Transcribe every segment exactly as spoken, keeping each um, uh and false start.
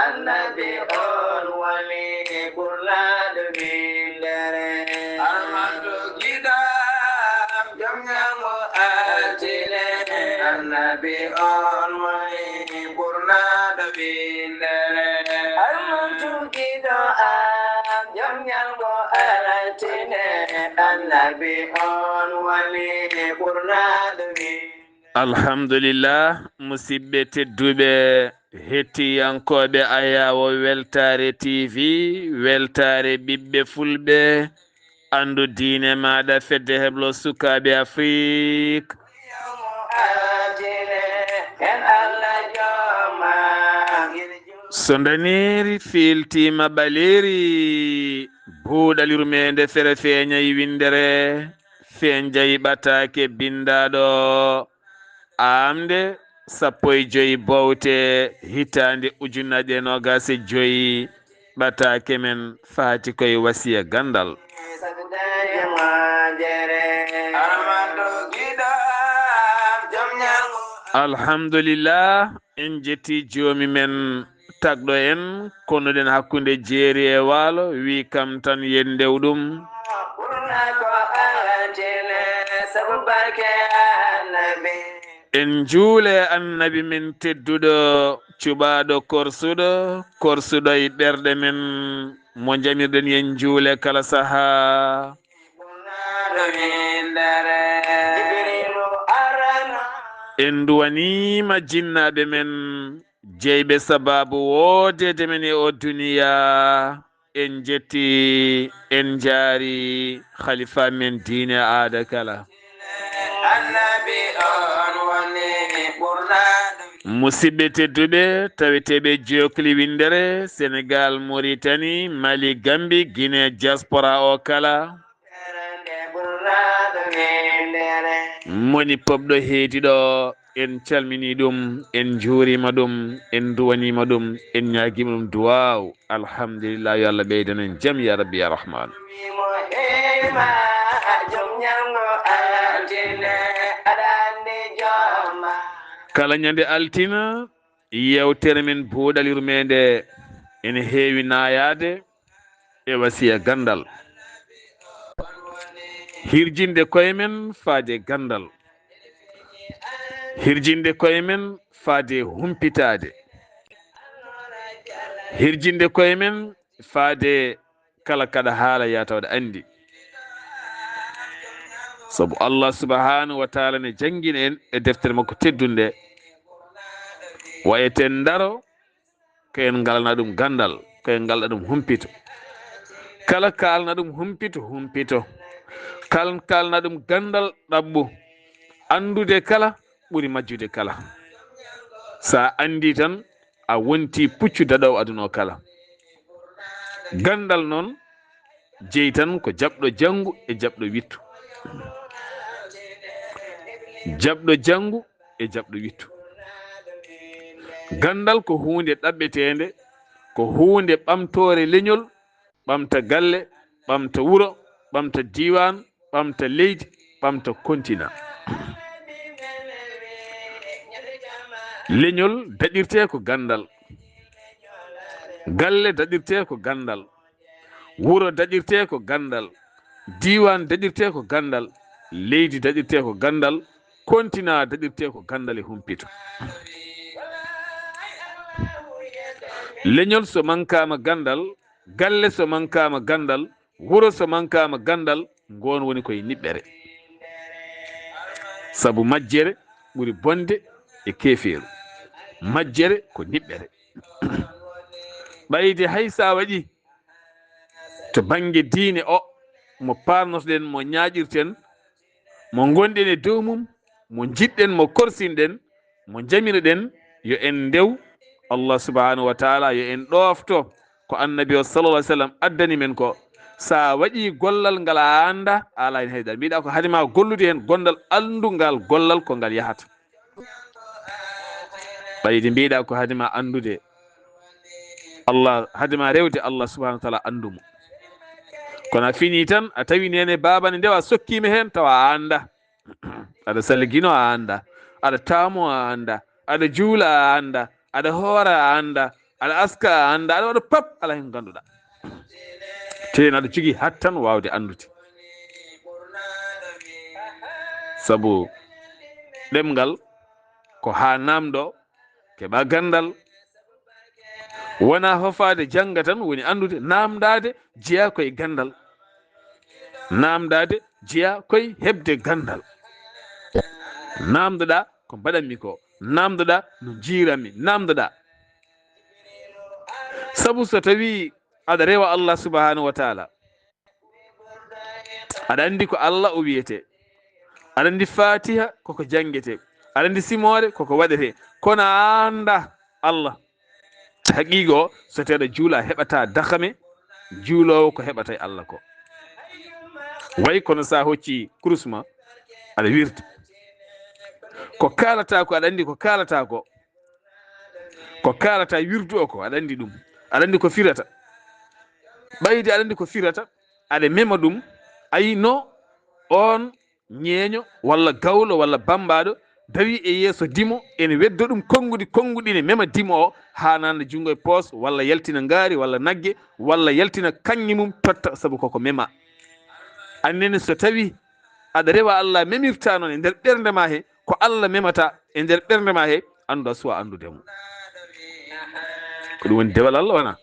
Annabi on woni ɓurnaɗo windere. Armando giɗo am, jom ñalngo altine. Annabi on woni ɓurnaɗo windere. Armando giɗo am, jom ñalngo altine. Annabi on woni ɓurnaɗo windere. Alhamdulillah, musidɓe tedduɓe, hettiyankooɓe Ayaawo Weltaare T V, weltaare ɓiɓɓe fulɓe, anndu diine maaɗa, fedde heblo sukaaɓe Afrik. So ndaneeri fiiltiima ɓaleeri, buuɗal yurmeende fere feeñay winndere, feeñjay ɓataake binndaaɗo. Aamnde sappo e joy bowte, hitaande ujunnaje noogas e joy, ɓataake men faati koye wasiya ganndal. Alhamdulillah, en jetti joomi men tagɗo en, konnuɗen hakkunde jeeri e waalo, wi kam tan yen ndew ɗum. Ɓurna ko altine, sabu barke Annabi. En njuule Annabi men tedduɗo, cuɓaaɗo korsuɗo, korsuɗo e ɓerɗe men, mo njamirɗen yen njuule kala sahaa. En nduwaniima jinnaaɓe men, jeyɓe sabaabu woodeede men e o duniya. En jetti, en njaari khalifa men diine aada kala. Annabi on woni ɓurnaɗo. Musidɓe tedduɓe, taweteeɓe jokli winndere, Senegal, Mauritanie, Mali, Gambie, Guinée, diaspora o kala. Moni pop ɗo heedi ɗo, en calmini ɗum, en njuurima ɗum, en duwanima ɗum, en ñaagima ɗum duwaaw. Alhamdulillah, yo Allah ɓeydan en jam, ya Rabbi, ya Rahman. Kala ñande altina, yewtere men buuɗal yurmeende ene heewi naayaade e wasiya ganndal. Hirjinde koye men faade ganndal. Hirjinde koye men faade humpitaade. Hirjinde koye men faade kala kaɗa haala yaa taw aɗa anndi. Sabu Allah subhanahu wa taala ne janngina en e deftere makko teddunde, wa eten ndaro ko en ngalana ɗum ganndal, ko en ngalana ɗum humpito. Kala kaalna ɗum humpito, humpito. Kal-, kaalna ɗum ganndal, ɗaɓɓu. Anndude kala ɓuri majjude kala. Sa anndi tan, a wonti puccu daɗoowo aduna o kala. Ganndal noon, jeyi tan ko jaɓɗo janngu e jaɓɗo wittu. Jaɓɗo janngu e jaɓɗo wittu. Ganndal ko huunde ɗaɓɓeteende, ko huunde ɓamtoore leñol, ɓamta galle, ɓamta wuro, ɓamta diiwaan, ɓamta leydi, ɓamta kontina. Leñol daɗirte ko ganndal. Galle daɗirte ko ganndal. Wuro daɗirte ko ganndal. Diiwaan daɗirte ko ganndal. Leydi daɗirte ko ganndal. Kontina daɗirte ko ganndal e humpito. Leñol so mankaama ganndal, galle so mankaama ganndal, wuro so mankaama ganndal, ngoon woni koye niɓɓere. Sabu majjere ɓuri bonde e keefeeru. Majjere ko niɓɓere. Ɓayde hay sa waɗi to bannge diine o, mo parnotoɗen, mo ñaaƴirten, mo ngonɗen e dow mum, mo njiɗɗen, mo korsinɗen, mo njamiroɗen, yo en ndew Allah subhanahu wa taala, yo en ɗoofto ko annabi o sallallahu alaihi wasallam addani men ko. Sa waɗi gollal ngal a annda, a ala hen haydara. Mbiɗa ko haade ma gollude hen gondal, anndu ngal gollal ko ngal yahata. Ɓayde mbiɗa ko haade ma anndude Allah, haade ma rewde Allah subhanahu wa taala, anndu mo. Kono a fini tan, a tawi nene baba ne ndewa, sokkima hen, tawa a annda. Aɗa salligino a annda, aɗa taamo a annda, aɗa juula a annda, aɗa hoora a annda, Aɗa aska, a annda, aɗa waɗa pap, alaa heen ngannduɗaa. Tee aɗa jogii hattan waawde anndude. Sabu ɗemngal ko haa naamndoo, keɓa ganndal. Wonaa hofaade jannga tan woni anndude, naamndaade jeyaa koye ganndal. Naamndaade jeyaa koye heɓde ganndal. Naamndoɗaa ko mbaɗanmi ko, naamndoɗaa no njiiranmi, naamndoɗaa. Sabu so tawii aɗa rewa Allah subhanahu wa taala, aɗa anndi ko Allah o wiyetee, aɗa anndi Fatiha koko janngetee, aɗa anndi simoore koko waɗetee, kono a anndaa Allah. Haqiiqa o, so tawii aɗa juula, a heɓataa dakame juuloowo ko heɓata e Allah ko. Way kono so a hocci kurus ma, aɗa wirda. Ko kaalataa ko, aɗa anndi ko kaalataa ko. Ko kaalataa wirdu o ko, aɗa anndi ɗum. Aɗa anndi ko firata. Ɓayde aɗa anndi ko firata, aɗa mema ɗum. Ayi no on ñeeño walla gawlo walla bammbaaɗo dawi e yeeso dimo, ene weddo ɗum konnguɗi, konnguɗi ne mema dimo o, haa naatna junngo e poos, walla yaltina ngaari, walla nagge, walla yaltina kaŋŋe mum, totta, sabu koko mema. Annene so tawii aɗa rewa Allah, memirta noon e nder ɓernde ma he, ko Allah memata e nder ɓernde ma he, anndu a suwa anndude mo. Ko ɗum woni dewal Allah wona.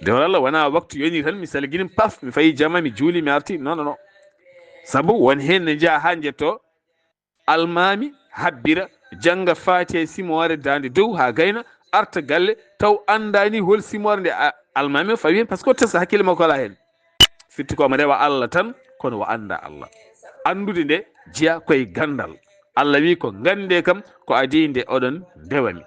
Dewal Allah wona waktu yoni tan mi salgini paf, mi fayi jama, mi juuli, mi arti. Non, non, non. Sabu won heen ne njeya haa njetto, almaami habbira, jannga Faatiha e simoore daande dow haa gayna, arta galle, taw anndaani hol simoore nde a-, almaami o fawi heen, parce que o tesa hakkille makko alaa heen. Firti ko omo rewa Allah tan, kono o anndaa Allah. Anndude nde jeya koye ganndal. Allah wi ko nganndee kam ko adii nde oɗon ndewa mi.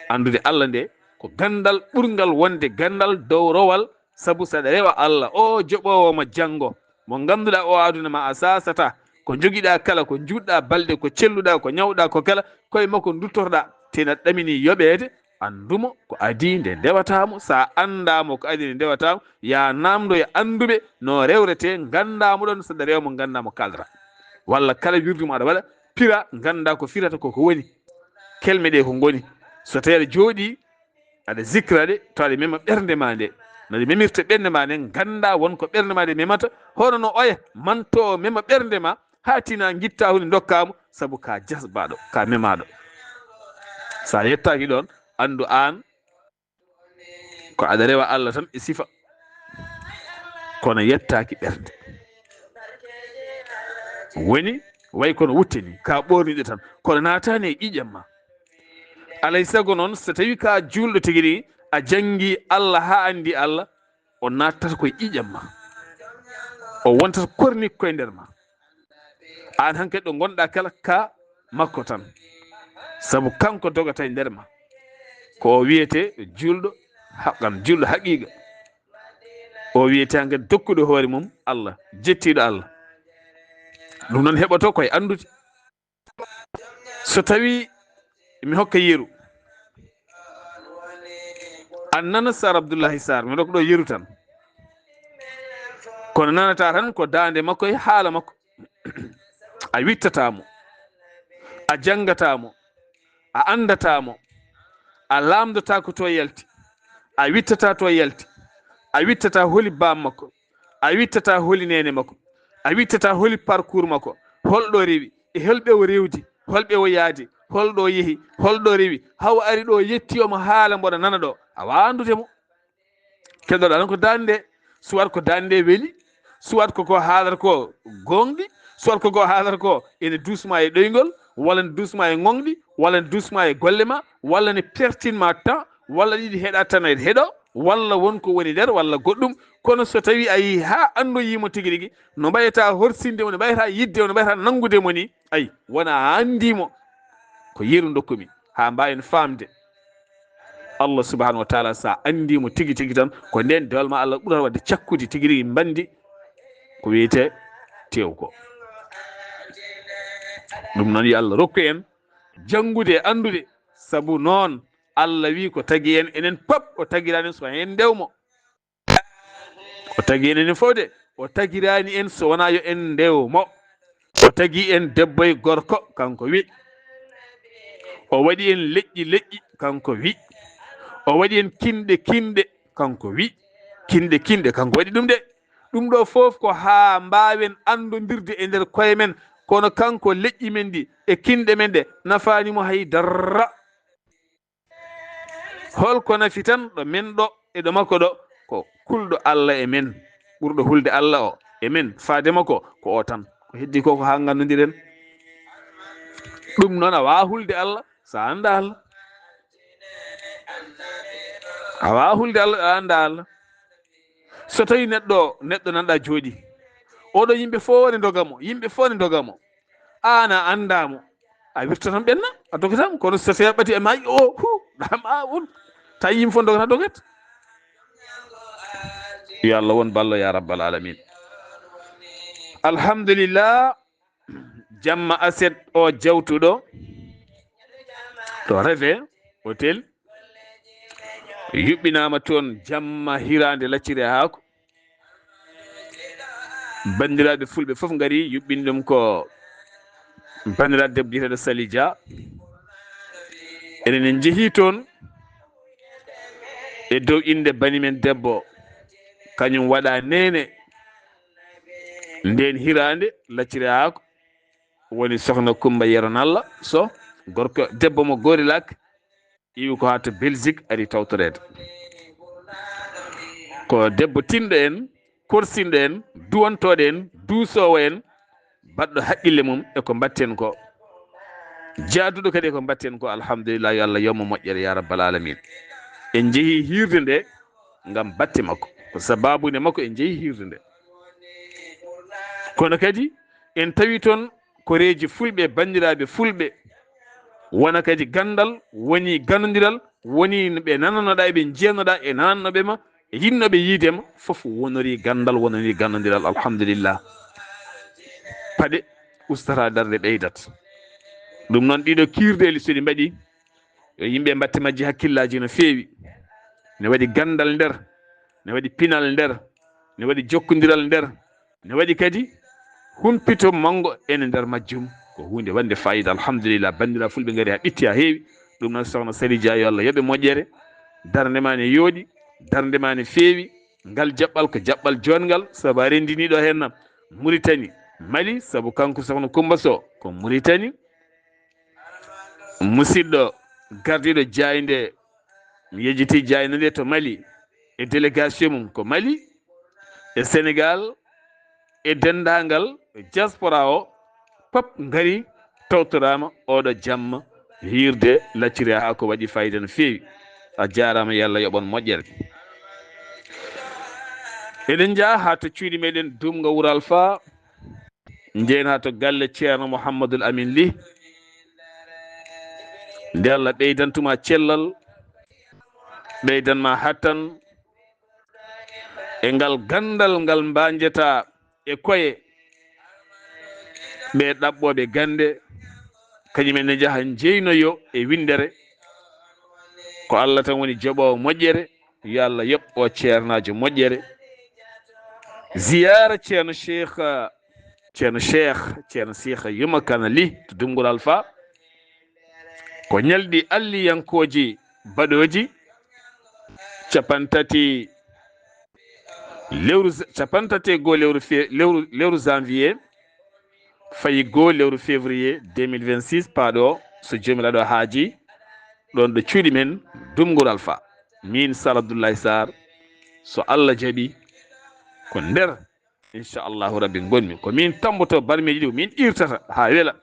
Anndude Allah nde ko ganndal ɓurngal wonde ganndal dowrowal, sabu saɗa rewa Allah, o joɓoowo ma janngo, mo ngannduɗaa o aduna ma a sasata, ko njogiɗaa kala, ko njuutɗaa balɗe, ko celluɗaa, ko ñawɗaa, ko kala, koye makko nduttorɗaa, tena ɗamini yoɓeede, anndumo ko adii nde ndewataamo. Sa anndaamo ko adii nde ndewataamo, ya naamndo e annduɓe no rewretee, nganndaamo ɗon, saɗa rewa mo, nganndaamo kaldata. Walla kala wirdu mo aɗa waɗa, pira, ngannda ko firata, ko ko woni. Kelme ɗe ko ngoni. So tawii aɗa jooɗii, aɗa zikra ɗe, to aɗa mema ɓernde ma nde. No ɗe memirta ɓernde ma nde, ngannda won ko ɓernde ma nde memata, hono no oya manto o mema ɓernde ma, haa tina ngitta huunde ndokkaa mo, sabu ka jasbaaɗo, ka memaaɗo. Sa yettaaki ɗoon, anndu aan ko aɗa rewa Allah tan e sifa, kono yettaaki ɓernde. Woni, way kono wutte ni, ka ɓoorniɗe tan, kono naataani e ƴiiƴam ma. Alay sago noon, so tawii ka juulɗo tigi rigi, a janngi Allah haa anndi Allah, o nattata koye ƴiiƴam ma. O wontata kornik koye nder ma. Aan hankadi ɗo ngonɗaa kala ka makko tan. Sabu kanko dogata e nder ma. Ko o wiyetee juulɗo haqqan, juulɗo haqiiqa. O wiyetee hankadi dokkuɗo hoore mum Allah, jettiiɗo Allah. Ɗum noon heɓoto koye anndude. So tawii mi hokka yeru, an nana Sar Abdullahi Sar, mi rokɗo yeru tan. Kono nanata tan ko daande makko e haala makko. A wittata mo, a janngata mo, a anndata mo, a laamndata ko to yalti, a wittata to yalti, a wittata holi baam makko, a wittata holi neene makko, a wittata holi parcours makko, holɗo rewi, e holɓe o rewdi, holɓe o yaadi, holɗo o yehi, holɗo rewi, hawa ari ɗo yetti omo haala mboɗo nana ɗo, a waandude mo. Keɗoɗaa tan ko daande, soit ko daande weli, soit ko ko haalata ko gonɗi, soit ko ko haalata ko ene duusma e ɗoyngol, walla ne duusma e gonɗi, walla ne duusma e golle ma, walla ne pertinma temps, walla ɗiɗi heɗa tan e heɗo, walla won ko woni nder, walla goɗɗum. Kono so tawii a yii haa anndoyii mo tigi rigi, no mbayata horsinde mo, no mbayata yidde mo, no mbayata nanngude mo ni, ay, wona a anndii mo. Ko yeru ndokkumi, haa mbaawen faamde. Allah subhanahu wa taala, sa anndi mo tigi tigi tan, ko nden dewal ma Allah ɓurata wadde cakkude tigi rigi mbandi ko wiyete tew ko. Ɗum noon yo Allah rokku en janngude e anndude, sabu noon Allah wi ko tagi en, enen pop o tagirani en so en ndew mo. O tagi en enen fof de, o tagirani en so wona yo en ndew mo. O tagi en debbo e gorko, kanko wi. O waɗi en leƴƴi leƴƴi, kanko wi. O waɗi en kinɗe kinɗe, kanko wi kinɗe kinɗe, kanko waɗi ɗum de. Ɗum ɗo fof ko haa mbaawen anndondirde e nder koye men, kono kanko leƴƴi men ɗi e kinɗe men ɗe nafaani mo hay dara. Holko nafi tan ɗo men ɗo e ɗo makko ɗo? Ko kulɗo Allah e men, ɓurɗo hulde Allah o e men faade makko, ko o tan. Ko heddi ko, ko haa nganndondiren. Ɗum noon a waawaa hulde Allah so a anndaa Allah. A waawaa hulde Allah a anndaa Allah. So tawi neɗɗo, neɗɗo nanɗa jooɗi, oɗo yimɓe fof ne ndoga mo, yimɓe fof ne ndoga mo, aan a anndaa mo, a wirta tan ɓenna, a dogata mo. Kono so tawi a ɓati e maaji o, hu, ɗam a on, tawi yimɓe fof ndogata, dogat. Yo Allah won ballo ya rabbal alamin. Alhamdulillah. Jamma aset o jawtuɗo to Reve Hotel, yuɓɓinaama toon jamma hiraande lacciri e haako. Banndiraaɓe fulɓe fof ngari, yuɓɓini ɗum ko banndiraaɗo debbo biyeteeɗo Sali Dia. Enen en njehii toon e dow innde bani men debbo, kañum waɗa neene ndeen hiraande lacciri e haako, woni sokhna Coumba Yero Nalla Soh, gorko debbo mo Gorilak, iwi ko haa to Belgique, ari tawtoreede. Ko debbo tinɗo en, korsinɗo en, duwantooɗo en, duusoowo en, baɗɗo haqqille mum e ko mbatten ko. Jaaduɗo kadi e ko mbatten ko, alhamdulillah, yo Allah yommo moƴƴere ya rabbal alamin. En njehii hiirde nde ngam batte makko. Ko sabaabu nde makko en njehii hiirde nde. Kono kadi en tawi toon koreeji fulɓe, banndiraaɓe fulɓe, wona kadi ganndal, woni ganndondiral, woni no ɓe nananoɗa, eɓe njiyanoɗa e nanannoɓe ma, e yiɗnoɓe yiide ma, fof wonori ganndal, wonori ganndondiral, alhamdulillah. Paɗe ustata, darnde ɓeydat. Ɗum noon, ɗiɗo kiirdeeli so ɗi mbaɗi, yo yimɓe mbatte majji hakkillaaji no feewi. Ne waɗi ganndal nder, ne waɗi pinal nder, ne waɗi jokkondiral nder, ne waɗi kadi humpito manngo ene nder majjum. Ko huunde wonde faayiida, alhamdulillah. Banndiraaɓe fulɓe ngari haa ɓitti haa heewi. Ɗum noon, sokhna Sali Dia, yo Allah yoɓe moƴƴere. Darnde ma ne yooɗi, darnde ma ne feewi. Ngal jaɓɓal ko jaɓɓal joɗngal, sabu a renndinii ɗo heen Muritani, Mali, sabu kanko sokhna Coumba Soh ko Muritani. Musidɗo gardiiɗo jaaynde, mi yejjiti jaaynde nde to Mali, e délégation mum ko Mali, e Sénégal, e denndaangal diaspora o, pop ngari tawtoraama oɗo jamma hiirde lacciri haa ko waɗi fayida no feewi. A jaaraama, yo Allah yoɓon moƴƴere. Eɗen njaha haa to cuuɗi meɗen Dumga Wuro Alfa, njehen haa to galle Ceerno Mouhamadoul Amin Ly. Nde Allah ɓeydantuma cellal, ɓeydan ma hattan, e ngal ganndal ngal mbañjata e koye ɓe ɗaɓɓooɓe gannde, kañum en ne njaha njeynoyo e winndere. Ko Allah tan woni joɓoowo moƴƴere, yo Allah yoɓ o ceernaajo moƴƴere. Ziyaara Ceerno Cheikh, Ceerno Cheikh, Ceerno Cheikh Yuma Kana Ly to Dumgol Alfa. Ko ñalɗi alliyankooji baɗooji capantati lewru, capantati e goo lewru fe-, lewru, lewru janvier, fayi goo lewru février deux mille vingt-six, paaɗo, so Joomiraaɗo haaji, ɗoon ɗo cuuɗi men Dumgol Alfa. Miin Sar Abdoulaye Sarr, so Allah jaɓi, ko nder, inchallahu rabbi, ngonmi. Ko min tamboto barmeeji ɗi, ko min irtata haa wela.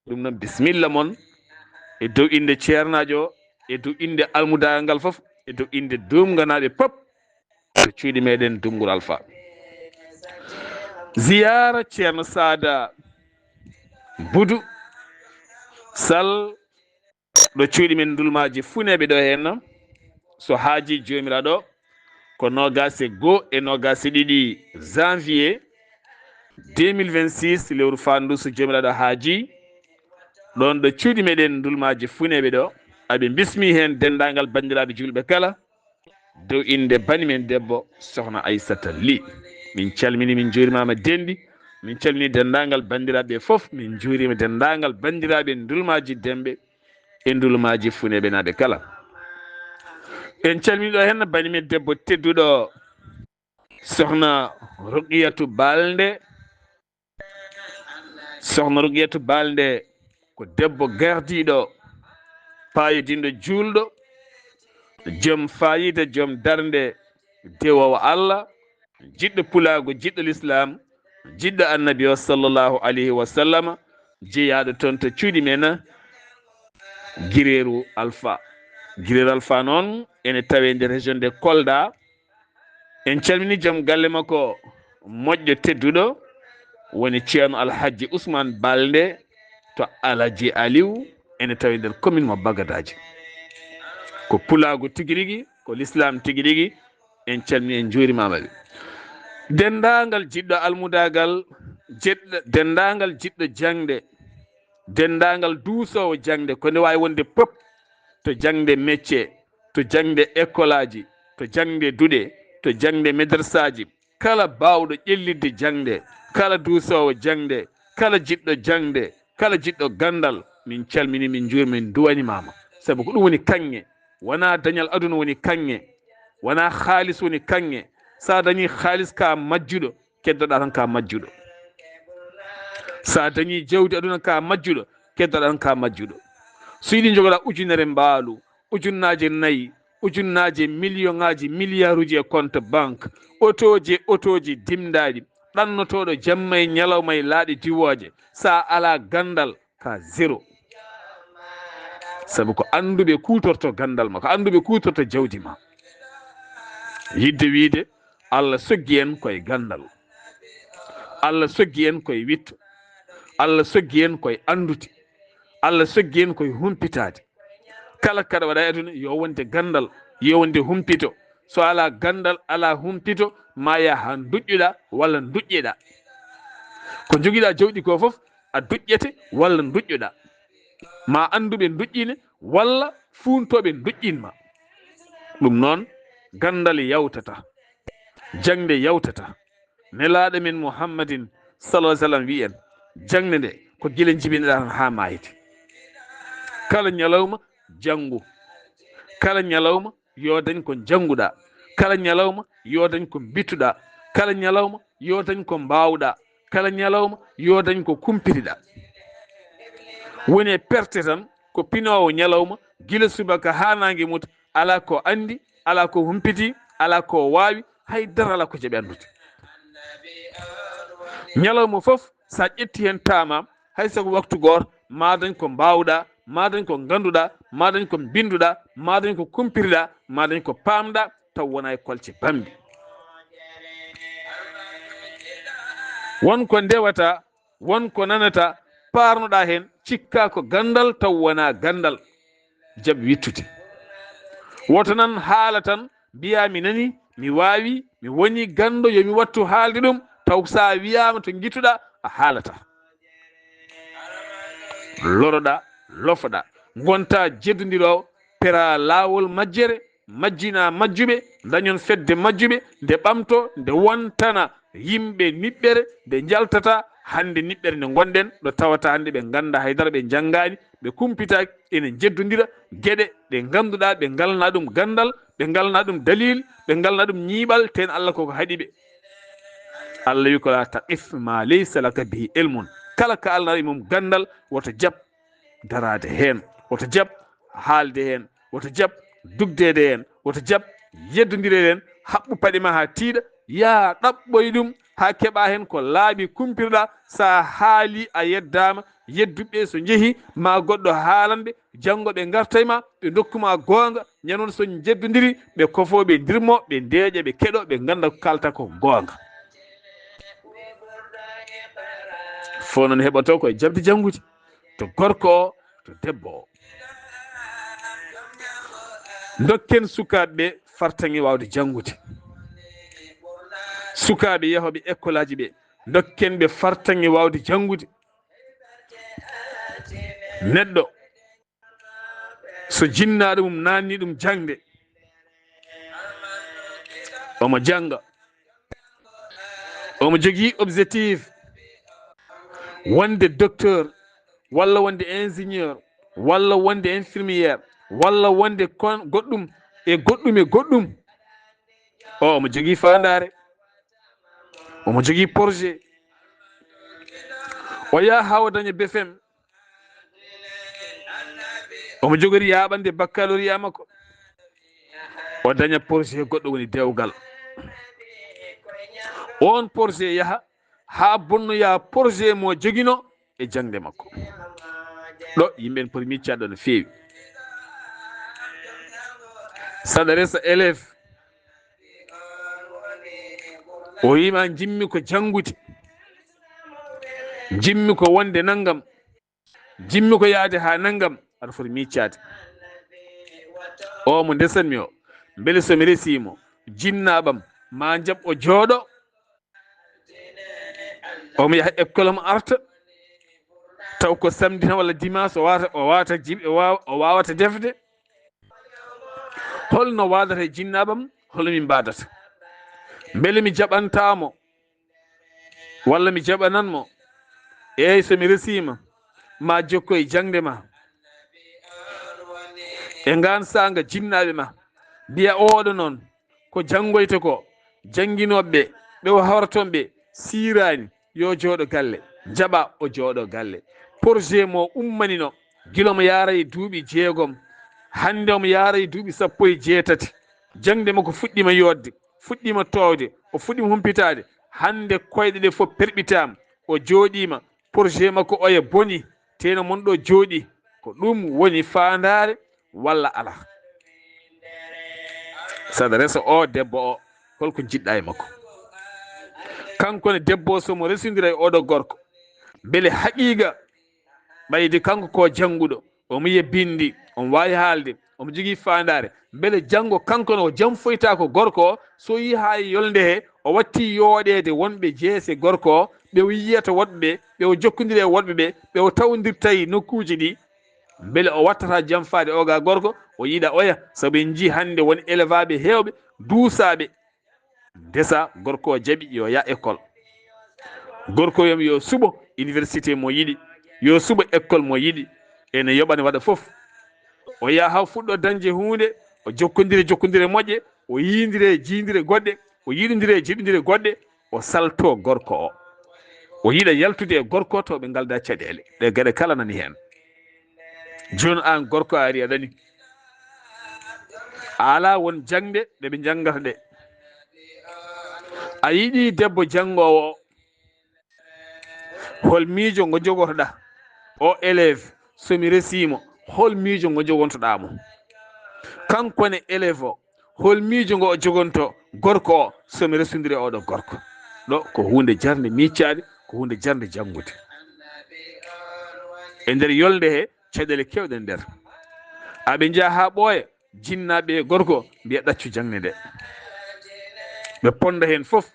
Ɗum noon, bisimilla mon, e dow innde ceernaajo o, e dow innde almudagal ngal fof, e dow innde Dumganaaɓe pop, to cuuɗi meɗen Dumgol Alfa. Ziyaara Ceerno Saada Budu Sal, ɗo cuuɗi men Ndulmaaji Funeeɓe ɗo heen, so haaji Joomiraaɗo, ko noogaas e goo e noogaas e ɗiɗi janvier deux mille vingt-six, lewru faandu, so Joomiraaɗo haaji, ɗoon ɗo cuuɗi meɗen Ndulmaaji Funeeɓe ɗo, aɓe mbismi heen denndaangal banndiraaɓe juulɓe kala, dow innde bani men debbo, Sokhna Aissata Ly. Min calmini, min njuurimaama denndi, min calmini denndaangal banndiraaɓe fof, min njuuriima denndaangal banndiraaɓe Ndulmaaji Demɓe e Ndulmaaji Funeeɓe naaɓe kala. En calmini ɗo heen bani men debbo tedduɗo, sokhna Ruqiyatu Balde. Sokhna Ruqiyatu Balde ko debbo gardiiɗo, paayodinɗo, juulɗo, joom faayiida, joom darnde, dewoowo Allah, jiɗɗo pulaagu, jiɗɗo Lislaam, jiɗɗo Annabi o sallallahu alayhi wa sallam, jeyaaɗo toon to cuuɗi men, Gireeru Alfa. Gireeru Alfa noon ene tawee nder région de Kolda. En calmini joom galle makko moƴƴo tedduɗo, woni Ceerno Alhaji Ousmane Balde to Alaji Aliou, ene tawee nder commune mo Bagadaaji. Ko pulaagu tigi rigi, ko Lislaam tigi rigi, en calmini, en njuurimaama ɓe. Denndaangal jiɗɗo almudaagal, jeɗɗo, denndaangal jiɗɗo jaŋde, denndaangal duusoowo jaŋde, ko nde waawi wonde pop, to jaŋde métier, to jaŋde école aji, to jaŋde duɗe, to jaŋde madrasaaji, kala baawɗo ƴellitde jaŋde, kala duusoowo jaŋde, kala jiɗɗo jaŋde, kala jiɗɗo ganndal, min calmini, min njuuri, min duwanimaama. Sabu ko ɗum woni kaŋŋe, wonaa dañal aduna woni kaŋŋe, wonaa haalis woni kaŋŋe. So a dañii haalis, ko a majjuɗo, keddoɗaa tan ko a majjuɗo. So a dañii jawdi aduna, ko a majjuɗo, keddoɗaa tan ko a majjuɗo. So yiɗi njogoɗaa ujunere mbaalu, ujunnaaje nayi, ujunnaaje, million ŋaaji, milliard uji e compte banque, otooji e otooji dimdaaɗi, ɗannotooɗo jamma e ñalawma e laaɗe diwooje, so a alaa ganndal, ka zéro. Sabu ko annduɓe kuutorto ganndal ma, ko annduɓe kuutorto jawdi ma. Yiɗde wiide, Allah soggi en koye ganndal. Allah soggi en koye witto. Allah soggi en koye anndude. Allah soggi en koye humpitaade. Kala kaɗa waɗa e aduna, yo wonde ganndal, yo wonde humpito. So alaa ganndal, alaa humpito, ma yaha nduƴƴuɗa walla nduƴƴeɗa. Ko njogiɗa jawɗi ko fof, a duƴƴete walla nduƴƴuɗa. Ma annduɓe nduƴƴine walla fuuntooɓe nduƴƴinma. Ɗum noon, ganndal yawtata, jaŋde yawtata. Nelaaɗo men Muhammadin sallallahu alaihi wasallam wi'i en, jaŋde nde ko gila njibinɗaa tan haa maayde. Kala ñalawma janngu. Kala ñalawma yo dañ ko njannguɗaa. Kala ñalawma yo dañ ko mbittuɗaa. Kala ñalawma yo dañ ko mbaawɗaa. Kala ñalawma yo dañ ko kumpitiɗaa. Woni e perte tan ko pinoowo ñalawma, gila subaka haa naange muta, alaa ko anndi, alaa ko humpiti, alaa ko waawi, hay dara alaa ko jaɓi anndude. Ñalawma fof, so a ƴetti heen taama, hay so ko waktu gooto, ma dañ ko mbaawɗaa, ma dañ ko ngannduɗaa, ma dañ ko mbinnduɗaa, ma dañ ko kumpitiɗaa, ma dañ ko paamɗaa, taw wonaa e kolce bambi. Won ko ndewata, won ko nanata, paarnoɗaa heen, cikka ko ganndal, taw wonaa ganndal. Jaɓ wittude. Woto nan haala tan, mbiyaa mi nani, mi waawi, mi woni ganndo, yo mi wattu haalde ɗum, taw so a wiyaama to ngittuɗaa, a haalataa. Loroɗaa, lofoɗaa, ngontaa jeddondiroowo, peraa laawol majjere, majjinaa majjuɓe, dañon fedde majjuɓe, nde ɓamtoo, nde wontana yimɓe niɓɓere, nde njaltata hannde niɓɓere nde ngonɗen, ɗo tawata hannde ɓe nganndaa hay dara, ɓe njanngaani, ɓe kumpitaaki, ene njeddondira geɗe ɗe ngannduɗaa ɓe ngalnaa ɗum ganndal, ɓe ngalnaa ɗum dalil, ɓe ngalnaa ɗum ñiiɓal, teen Allah koko haɗi ɓe. Allah wi ko: "Laa taqif maa laysa laka bihi ilmun." Kala ka alaa e mum ganndal, woto jaɓ daraade heen, woto jaɓ haalde heen, woto jaɓ dugdeede heen, woto jaɓ yeddondireede heen, haɓɓu paɗe ma haa tiiɗa, yaa ɗaɓɓoy ɗum haa keɓaa heen ko laaɓi kumpitoɗaa, so a haalii a yeddaama, yedduɓe so njehii ma goɗɗo haalan ɓe, janngo ɓe ngarta e ma, ɓe ndokku ma goonga, ñande so njeddondiri, ɓe kofoo, ɓe ndirmoo, ɓe ndeeƴa, ɓe keɗoo, ɓe ngannda ko kaalata ko goonga. Fof noon heɓotoo ko e jaɓde janngude, to gorko o, to debbo o. Ndokken sukaaɓe ɓe fartaŋŋe waawde janngude. Sukaaɓe yahooɓe ekkolaaji ɓe, ndokken ɓe fartaŋŋe waawde janngude. Neɗɗo, so jinnaaɗo mum naatni ɗum jaŋde, omo jannga, omo jogii objectif wonde docteur, walla wonde ingénieur, walla wonde infirmière, walla wonde kon goɗɗum, e goɗɗum e goɗɗum. O omo jogii faandaare, omo jogii projet. O yaha haa o daña B F M. Omo jogori yaaɓande baccalauréat makko. O daña projet goɗɗo woni dewgal. On projet yaha haa bonnoya projet mo jogino e jaŋde makko. Ɗo yimɓe en poti miccaade ɗo no feewi. Saɗa resa élève, o wiima, "Njimmi ko janngude, njimmi ko wonde nanngam, njimmi ko yahde haa nanngam," aɗa foti miccaade. O mo ndesanmi o, mbele so mi resiimo, jinnaaɓam ma njaɓ o jooɗo? Omo yaha école, omo arta, taw ko samedi tan walla dimanche o wawata, o wawata jiɓ-, o wawa-, o wawata defde. Holno waadata e jinnaaɓam? Holno min mbaadata? Mbele mi jaɓantaamo walla mi jaɓananmo? Eey, so mi resiima, ma jokko e jaŋde ma. E ngaan saanga, jinnaaɓe ma mbiya, "Oɗo noon, ko janngoyta ko, jannginooɓe ɓe, ɓe o hawraton ɓe, siiraani, yo jooɗo galle." Jaɓa o jooɗo galle. Projet mo ummanino gila omo yaara e duuɓi jeegom, hannde omo yaara e duuɓi sappo e jeetati. Jaŋde makko fuɗɗiima yooɗde, fuɗɗiima toowde, o fuɗɗiima humpitaade. Hannde koyɗe ɗe fof perɓitaama, o jooɗiima, projet makko oya boni, teno mon ɗo jooɗi, ko ɗum woni faandaare walla alaa? Saɗa resa o debbo o, holko njiɗɗa e makko? Kanko ne debbo o, so mo resindira e oɗo gorko, mbele haqiiqa ɓayde kanko ko jannguɗo, omo yiya binndi, omo waawi haalde, omo jogii faandaare, mbele janngo kanko ne o janfoyta ko gorko o, so yii haa e yolnde he, o watti yooɗeede wonɓe jeese gorko o, ɓe o yiyata woɗɓe ɓe, ɓe o jokkondiri e woɗɓe ɓe, ɓe o tawndirta e nokkuuji ɗi, mbele o wattata janfaade o ga gorko, o yiɗa oya, sabu en njii hannde won élève aaɓe heewɓe, duusaaɓe, ndesa, gorko o jaɓi yo yah école. Gorko o wiya mo yo suɓo université mo yiɗi, yo suɓo école mo yiɗi, ene yoɓa, ne waɗa fof. O yaha haa fuɗɗo dañde huunde, o jokkondire jokkondire moƴƴe, o yiyndire jiindire goɗɗe, o yiɗondire jiɗondire goɗɗe, o salto gorko o. O yiɗa yaltude e gorko o taw ɓe ngalda caɗeele. Ɗe geɗe kala nani heen. Jooni aan gorko a ari aɗa ni. A alaa won jaŋde ɗe ɓe njanngata ɗe. A yiɗi debbo janngoowo o. Hol miijo ngo jogotoɗaa? O élève, so mi resiimo, hol miijo ngo jogontoɗaa mo? Kanko ne élève o, hol miijo ngo o jogonto gorko o, so mi resondiri e oɗo gorko? Ɗo ko huunde jarnde miccaade, ko huunde jarnde janngude. E nder yolnde he, caɗeele keewɗe nder. Aɓe njaha haa ɓooya, jinnaaɓe e gorko mbiya ɗaccu jaŋde nde. Ɓe ponda heen fof.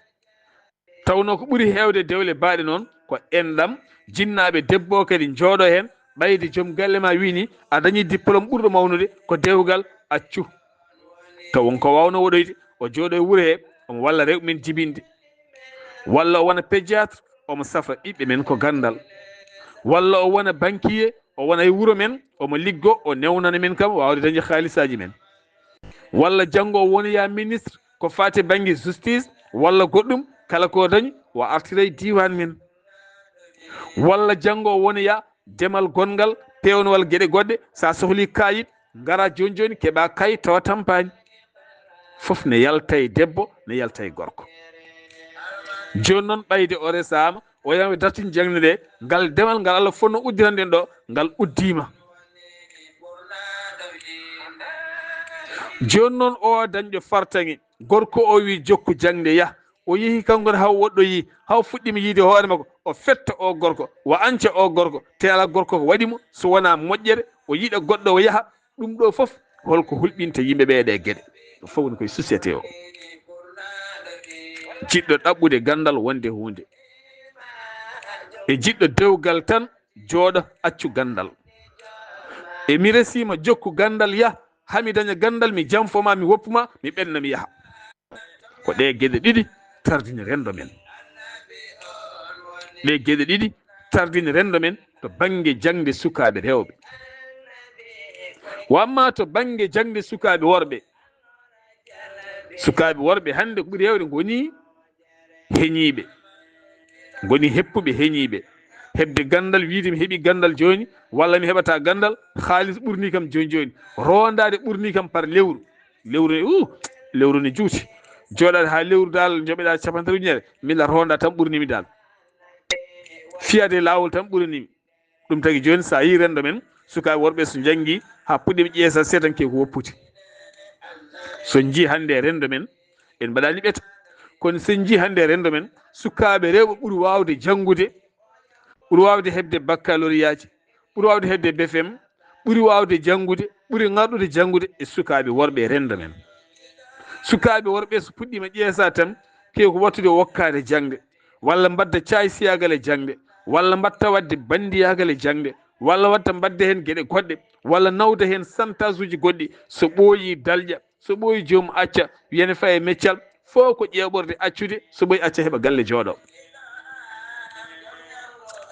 Tawnoo ko ɓuri heewde dewle baaɗe noon ko enɗam, jinnaaɓe debbo o kadi njooɗo heen, ɓayde joom galle ma wii ni, a dañii diplôme ɓurɗo mawnude, ko dewgal, accu. Taw won ko waawnoo waɗoyde, o jooɗo e wuro he, omo walla rewɓe men jibinde. Walla o wona pédiatre, omo safra ɓiɓɓe men ko ganndal. Walla o wona banquier, o wona e wuro men, omo liggo, o newnana men kam waawde dañde haalisaaji men. Walla janngo o wona ya ministre ko faati e bannge justice, walla goɗɗum, kala ko o dañi, o artira e diiwaan men. Walla janngo o wona ya demal gonngal, peewnowal, geɗe goɗɗe, so a sohli kaayit, ngara jooni jooni, keɓa kaayit, tawa tampaani. Fof ne yalta e debbo, ne yalta e gorko. Jooni noon, ɓayde o resaama, o yiyama dartin jaŋde nde, ngal demal ngal Allah fotno uddirande en ɗo, ngal uddiima. Jooni noon, o dañɗo fartaŋŋe, gorko o wi jokku jaŋde, yah. O yehi kanko ne, haa o woɗɗoyi, haa o fuɗɗiima yiyde hoore makko, o fetta o gorko, o anca o gorko, te alaa gorko ko waɗi mo, so wonaa moƴƴere, o yiɗa goɗɗo, o yaha. Ɗum ɗo fof, holko hulɓinta yimɓe ɓe e ɗe geɗe? Ɗum fof woni koye société o. Jiɗɗo ɗaɓɓude ganndal wonde huunde. E jiɗɗo dewgal tan, jooɗo, accu ganndal. E mi resiima, jokku ganndal, yah, haa mi daña ganndal, mi janfo ma, mi woppu ma, mi ɓenna, mi yaha. Ko ɗe geɗe ɗiɗi tardini renndo men. Ɗe geɗe ɗiɗi tardini renndo men to bannge jaŋde sukaaɓe rewɓe. Wa amma to bannge jaŋde sukaaɓe worɓe, Sukaaɓe worɓe hannde ko ɓuri heewde ngoni heñiiɓe, ngoni heppuɓe heñiiɓe. Heɓde ganndal, wiide mi heɓi ganndal jooni, walla mi heɓata ganndal, haalis ɓurni kam jooni jooni. Rondaade ɓurni kam par lewru. Lewru ne, uh, lewru ne juuti. Jooɗaade haa lewru dal, njoɓeɗaa capanɗe tati ujunere, mila ronda tan ɓurni mi dal. Fiyaade laawol tan ɓurani mi. Ɗum tagi jooni, so a yii renndo men, sukaaɓe worɓe so njanngi haa puɗɗi ɓe ƴeesa seetanke ko woppoti. So njii hannde renndo men, en mbaɗaani ɓeto. Kono so njii hannde renndo men, sukaaɓe rewɓe ɓuri waawde janngude, ɓuri waawde heɓde bakkaloriyaaji, ɓuri waawde heɓde B F M, ɓuri waawde janngude, ɓuri ŋarɗude janngude e sukaaɓe worɓe renndo men. Sukaaɓe worɓe so puɗɗiima ƴeesa tan, ke ko wattude wokkaade jaŋde, walla mbadda caay siyagal e jaŋde, walla mbatta waɗde banndiyaagal e jaŋde, walla watta mbadde heen geɗe goɗɗe, walla nawda heen santasuuji goɗɗi, so ɓooyii dalƴa, so ɓooyi joom acca, wiyane faye meccal, fof ko ƴeeɓorde accude, so ɓooyi acca heɓa galle jooɗo.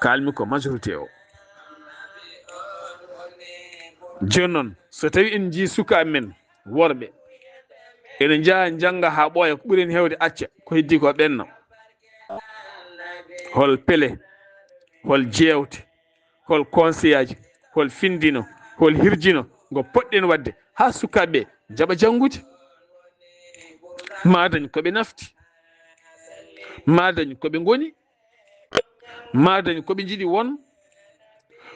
Kalmi ko majorité o. Jooni noon, so tawi en njii sukaaɓe men worɓe, ene njaha njannga haa ɓooya, ko ɓuri en heewde acca, ko heddi ko ɓenna. Hol pele, hol jeewte, hol conseillaaji, hol findino, hol hirjino ngo poɗɗen waɗde haa sukaaɓe njaɓa janngude? Maa dañ ko ɓe nafti, maa dañ ko ɓe ngoni, maa dañ ko ɓe njiɗi won.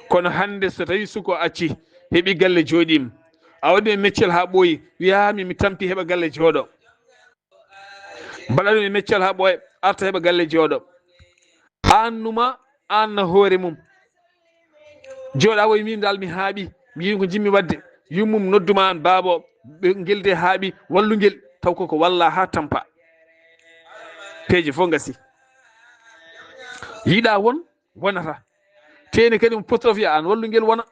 Kono hannde so tawi suko acci, heɓi galle jooɗiima, a waɗi e meccel haa ɓooyi, wiyaa mi, mi tampi heɓa galle jooɗo. Mbaɗa ɗum e meccel haa ɓooya, arta heɓa galle jooɗo. Aan numa, aan na hoore mum. Jooɗa woy min dal mi haaɓi, mi yiɗi ko njimmi waɗde. Yummum nodduma aan baabo, ɓe ngel de haaɓi, wallu ngel. Taw koko walla haa tampa. Peeje fof ngasi. Yiɗa won, wonata. Teene kadi mo pottoɗa fiya aan wallu ngel wona.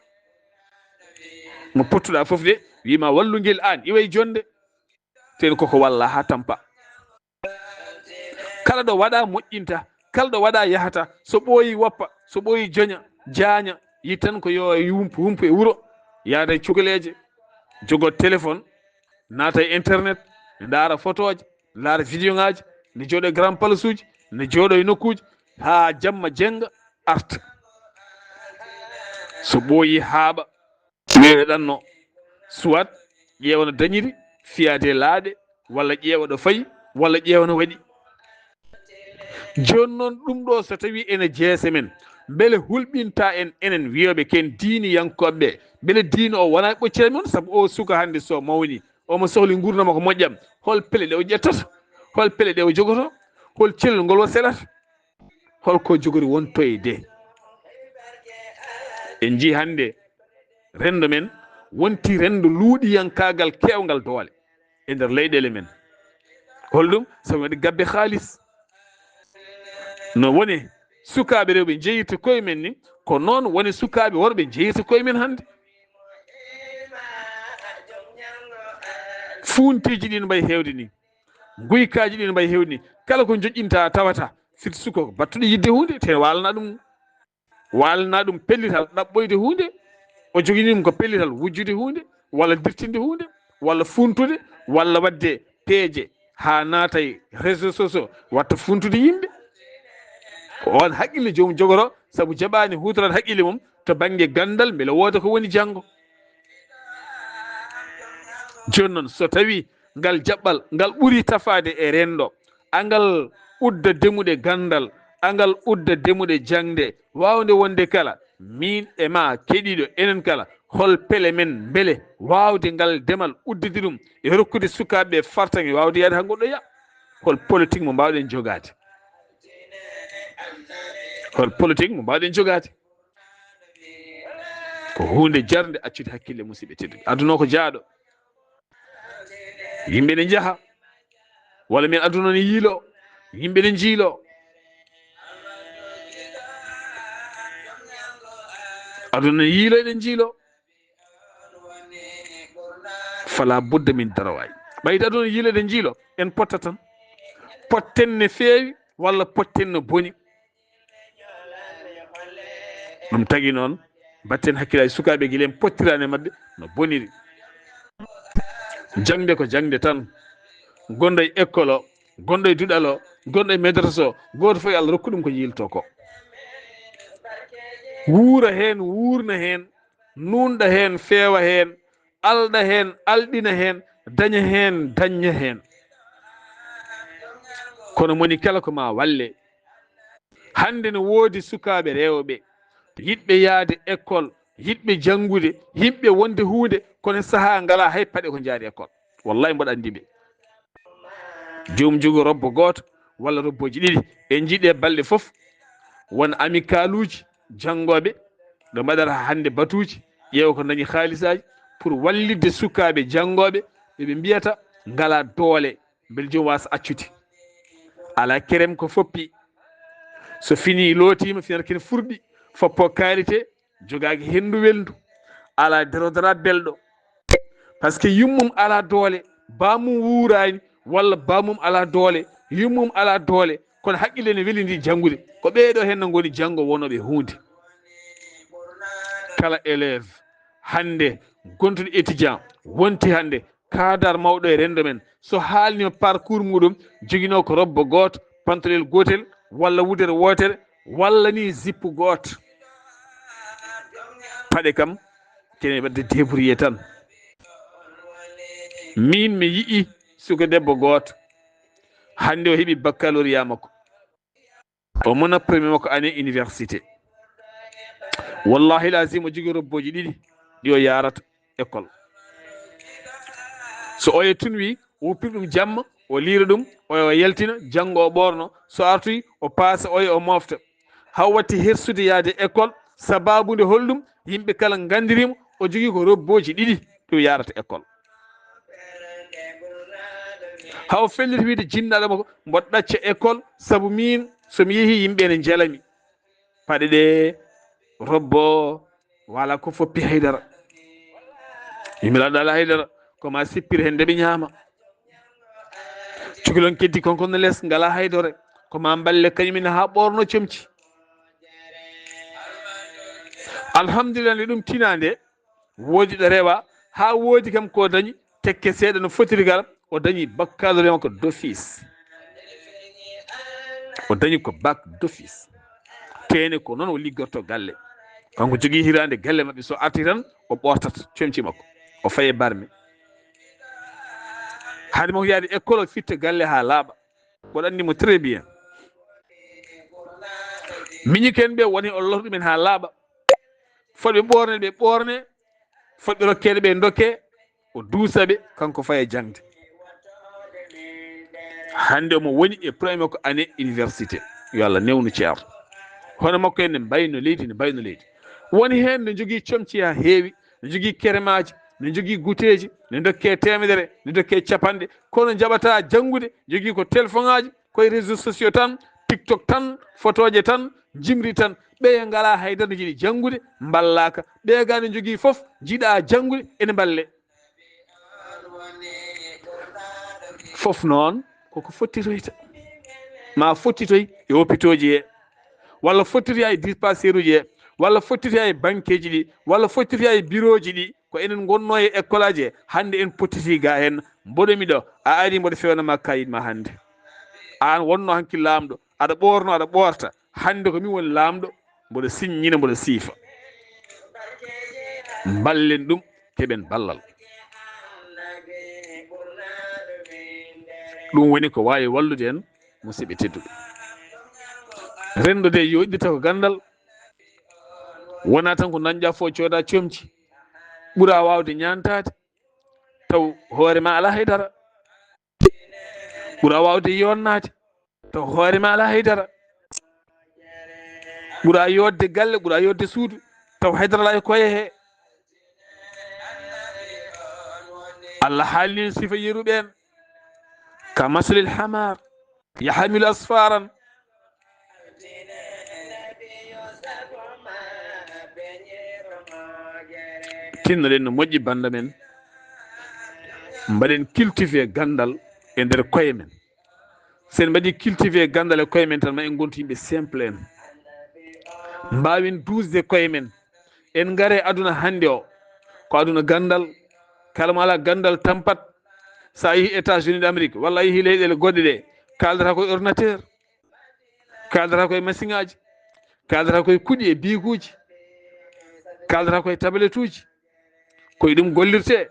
Mo pottuɗa fof de, wiima wallu ngel aan, iway jonde. Ten koko walla haa tampa. Kala ɗo waɗa moƴƴinta, kala ɗo waɗa yahata, so ɓooyi woppa, so ɓooyi joña, jaaña, yi tan ko yo e humpu, humpu e wuro, yaada e cukaleeje, jogo téléphone, naata e internet, ne ndaara fotooje, ne ndaara vidéo ŋaaji, ne jooɗo e grand place uji, ne jooɗo e nokkuuji, haa jamma jennga arta. So ɓooyi haaɓa, weeyo ɗanno, soit ƴeewa no dañiri, fiyaade laaɗe, walla ƴeewa ɗo fayi, walla ƴeewa no waɗi. Jooni noon, ɗum ɗo so tawi ene jeese men, mbele hulɓinta en, enen wiyooɓe ken diiniyankooɓe ɓe, mbele diine o wona e ɓoccere men? Sabu o suka hannde so mawni, omo sohli nguurndam ko moƴƴam, hol pele ɗe o ƴettata? Hol pele ɗe o jogoto? Hol cellal ngol o selata? Holko jogori wontoyde? En njii hannde renndo men wonti renndo luuɗiyankaagal keewngal doole e nder leyɗeele men. Holɗum? Sabu waɗi gabbe haalis. No woni sukaaɓe rewɓe njeyirta koye men ni, ko noon woni sukaaɓe worɓe njeyirta koye men hannde. Fuuntiiji ɗin mbayi heewde ni, guykaaji ɗin mbayi heewde ni, kala ko joƴƴinta tawata, firti suko battuɗo yiɗde huunde, te waalana ɗum, waalana ɗum pellital ɗaɓɓoyde huunde, o jogini ɗum ko pellital wujjude huunde, walla dirtinde huunde, walla funtude, walla waɗde peeje haa naata e réseaux sociaux, watta funtude yimɓe. Ko oon haqqille joomum jogoro, sabu jaɓaani huutoraade haqqille mum to bannge ganndal, mbele wooda ko woni janngo. Jooni noon, so tawii ngal jaɓɓal ngal ɓuri tafaade e renndo, angal udda demuɗe ganndal, angal udda demuɗe jaŋde, waawde wonde kala, miin e maa keɗiiɗo, enen kala, hol pele men mbele waawde ngal demal uddide ɗum e rokkude sukaaɓe ɓe fartaŋŋe waawde yahde haa ngol ɗo ya? Hol politique mo mbaawɗen jogaade? Hol politique mo mbaawɗen jogaade? Ko huunde jarnde accude hakkille, musidɓe tedduɓe. Aduna o ko jaaɗo. Yimɓe ne njaha. Walla mbiyen aduna ne yiilo. Yimɓe ne njiilo. Aduna ne yiilo, eɗen njiilo. Fala budda min daraway. Ɓayde aduna yiilo, eɗen njiilo. En potta tan. Potten ne feewi walla potten ne boni. Ɗum tagi noon, mbatten hakkillaaji sukaaɓe gila en pottiraani e maɓɓe no boniri. Jaŋde ko jaŋde tan. gonɗo e école o, gonɗo e duɗal o, gonɗo e madrasa o, gooto fof yo Allah rokku ɗum ko yiilto ko. Wuura heen, wuurna heen, nuunɗa heen, feewa heen, alɗa heen, alɗina heen, daña heen, daña heen. Kono moni kala ko ma walle. Hannde no woodi sukaaɓe rewɓe, yiɗɓe yahde école, yiɗɓe janngude, yiɗɓe wonde huunde, kono sahaa ngalaa hay paɗe ko njaari école. Wallahi mboɗo anndi ɓe. Joom jogo robbo gooto walla robbooji ɗiɗi. En njiɗe balɗe fof won amicale uji janngooɓe, ɓe mbaɗata hannde batuuji, ƴeewa ko dañi haalisaaji pour wallitde sukaaɓe janngooɓe, ɓe ɓe mbiyata ngalaa doole, mbele joom waasa accude. Alaa kerem ko foppi. So finii lootiima, finata kene furɗi, foppo kaalite, jogaaki henndu welndu, alaa derodora belɗo. Parce que yummum alaa doole, baamum wuuraani, walla baamum alaa doole, yummum alaa doole, kono haqqille ne welindii janngude. Ko ɓee ɗoo heen no ngoni janngo wonooɓe huunde. Kala élève hannde, gontuɗo étudiant, wonti hannde, kaadar mawɗo e renndo men, so haalniima parcours muɗum, joginoo ko robbo gooto, pantolel gootel, walla wudere wootere, walla ni zippu gooto. Paɗe kam, kene waɗde débrouillé tan. Min mi yi'i suka debbo gooto, hannde o heɓi baccalauréat makko. O mona premier makko année université. Wallahi lazim o jogii robbooji ɗiɗi ɗi o yaarata école. So oye tun wi, o wuppir ɗum jamma, o liira ɗum, oye o yaltina, janngo o ɓoorno. So artuy, o paasa oye o mofta. Haa watti hersude yahde école, sababu nde holɗum? Yimɓe kala nganndiriimo, o jogii ko robbooji ɗiɗi ɗi o yaarata école. Haa o felliti wiide jinnaaɗo makko, mboɗo ɗacca école, sabu miin, so mi yehii, yimɓe ene njalami. Paɗe ɗe, robbo, wala ko foppi haydara. Yimiraɗo ala haydara, ko ma sippir heen nde ɓe ñaama. Cukalon keddi kon, kon no les, ngala haydore. Ko ma mballe kañum ene haa ɓoorno comci. Alhamdulillah, nde ɗum tinaa nde, woodi ɗo rewa, haa woodi kam ko dañi, tekke seeɗa no fotiri gal, o dañi baccalauréat makko d'office. O dañi ko bac d'office. Teene ko noon o liggorto galle. Kanko jogii hiraande galle maɓɓe, so arti tan, o ɓortat comci makko. O faye barme. Haade makko yaade école, o fitta galle haa laaɓa. Mboɗo anndi mo très bien. Miñiken ɓe woni o loto ɗumen haa laaɓa. Fotɓe ɓoorne ɓe ɓoorne, fotɓe rokkeede ɓe ndokke, o duusa ɓe, kanko faye jaŋde. Hannde omo woni e premier ko année université. Yo Allah newnu ceerno. Hono makko en ne mbayno leydi, ne mbayno leydi. Woni heen ne jogii comci haa heewi, ne jogii keremaaji, ne jogii guteeji, ne ndokke teemedere, ne ndokke capanɗe. Kono njaɓataa janngude, jogii ko telefoŋaaji, koye réseaux sociaux tan, TikTok tan, fotooje tan, jimri tan. Ɓeya ngalaa haydara no njiɗi janngude, mballaaka. Ɓeya gaa ne njogii fof, njiɗaa janngude, ene mballe. Fof noon, koko fottitoyta. Ma fottitoy e hôpitaux ji he, walla fottitoya e dispensaire uji he, walla fottitoya e banqueji ɗi, walla fottitoya e bureau ji ɗi. Ko enen ngonnoo e école aji he, hannde en pottiti gaa heen, mboɗo mi ɗo, a ari mboɗo feewna ma kayit ma hannde. Aan wonnoo hanki laamɗo, aɗa ɓoorno, aɗa ɓoorta, hannde ko min woni laamɗo, mboɗo siññina, mboɗo siifa. Mballen ɗum, keɓen ballal. Ɗum woni ko waawi wallude en, musidɓe tedduɓe. Renndo de yo iɗɗita ko ganndal, wonaa tan ko dañɗa fof cooda comci, ɓura waawde ñaantaade, taw hoore ma alaa haydara. Ɓura waawde yonnaade, taw hoore ma alaa haydara. Ɓura yodde galle, ɓura yodde suudu, taw haydara alaa e koye he. Allah haalni sifa yeruɓe en, ka masalil hamar yahmilu asfaran. Tinnoɗen no moƴƴi bannda men, mbaɗen cultivé ganndal e nder koye men. Sen mbaɗi cultivé ganndal e koye men tan, ma en ngontu yimɓe simple en. Mbaawen duusde koye men. En ngare aduna hannde o, ko aduna ganndal. Kala mo alaa ganndal tampat. So a yehi États-Unis d'Amérique, walla a yehi leyɗeele goɗɗe ɗe, kaaldata koye ordinateur, kaaldata koye machine aji, kaaldata koye kuɗi e biikuuji, kaaldata koye tabletuuji. Ko e ɗum gollirte.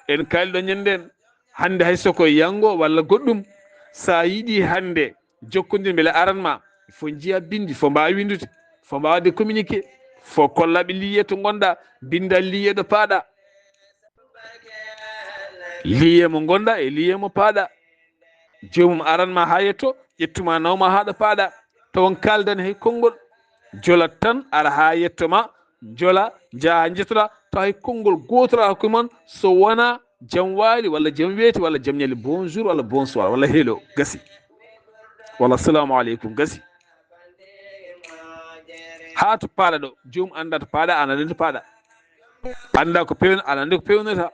En kaali ɗo ñanden, hannde hay so ko yanngo walla goɗɗum, so a yiɗi hannde jokkondir mbele aran ma, fo njiya bindi, fo mbaawa winndude, fo mbaawa de communiqué, fo kollaɓe liye to ngonɗa, binda liye ɗo paaɗa. Liye mo ngonɗa e liye mo paaɗa. Joomum aran ma haa yetto, ƴettuma nawma haa ɗo paaɗa. Tawon kaaldan hay konngol. Jolat tan, ara haa yetto ma, jola, njaha njettoɗa, taw hay konngol gootol ala hakkunde mon, so wona jam waali, walla jam weeti, walla jam ñali, bonjour, walla bonsoir, walla hello, gasi. Walla assalamu aleykum, gasi. Haa to paaɗa ɗo, joomum annda to paaɗa, an annda to paaɗa. Annda ko pewno, an annda ko pewnata.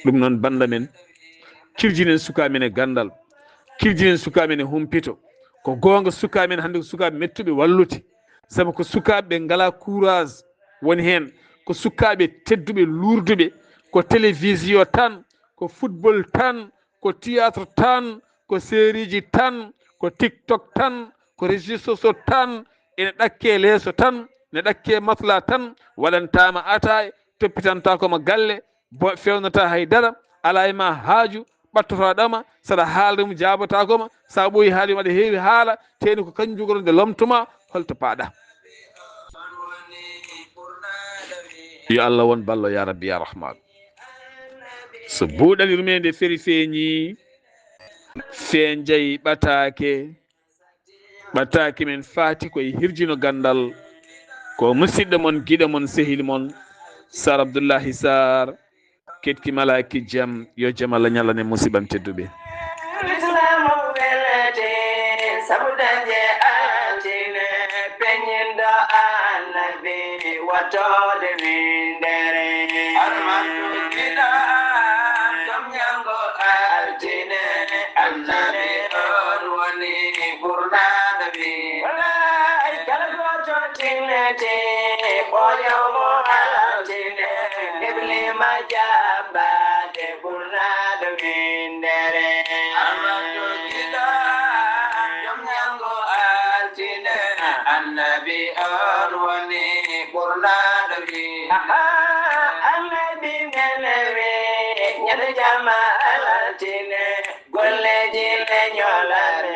Ɗum noon, bannda men, kirjinen sukaaɓe men e ganndal, kirjinen sukaaɓe men e humpito. Ko goonga, sukaaɓe men hannde ko sukaaɓe mettuɓe wallude, sabu ko sukaaɓe ɓe ngalaa courage woni heen, ko sukaaɓe tedduɓe, luurduɓe, ko télévision tan, ko football tan, ko théâtre tan, ko sérieji tan, ko TikTok tan, ko réseaux sociaux tan, ene ɗakke leeso tan, ne ɗakke matla tan, waɗantaama ataay, toppitantaako ma galle, bo-, fewnata hay dara, alaa e ma haaju, ɓattotoɗama, saɗa haalde mum jaabotaako ma, sa ɓooyi haali ma aɗa heewi haala, teni ko kañum jogoronde lomtoma, holto paaɗa? Yo Allah won ballo ya Rabbi ya Rahman. So buuɗal yurmeende feri feeñi, feenjay ɓataake, ɓataake men faati koye hirjino ganndal. Ko musidɗo mon, giɗo mon, sehil mon, Sar Abdullahi Sar, keɗki malaaki jam, yo jam Allah ñalane musiɓɓam tedduɓe. Lislamu welete, sabu dañde altine, peñindo annabi, wattode windere. Armandu kiɗa, tom ñango altine, annabi on woni ɓurnaɗo wi. Wallahi, kala goto tinnete, ɓoyamo altine, iblima jambade, ɓurnaɗo windere. Armandu kiɗa, tom ñango altine, annabi on woni ɓurnaɗo wi. Aha, annabi nene wi, ñande jama altine, golleji le ñolare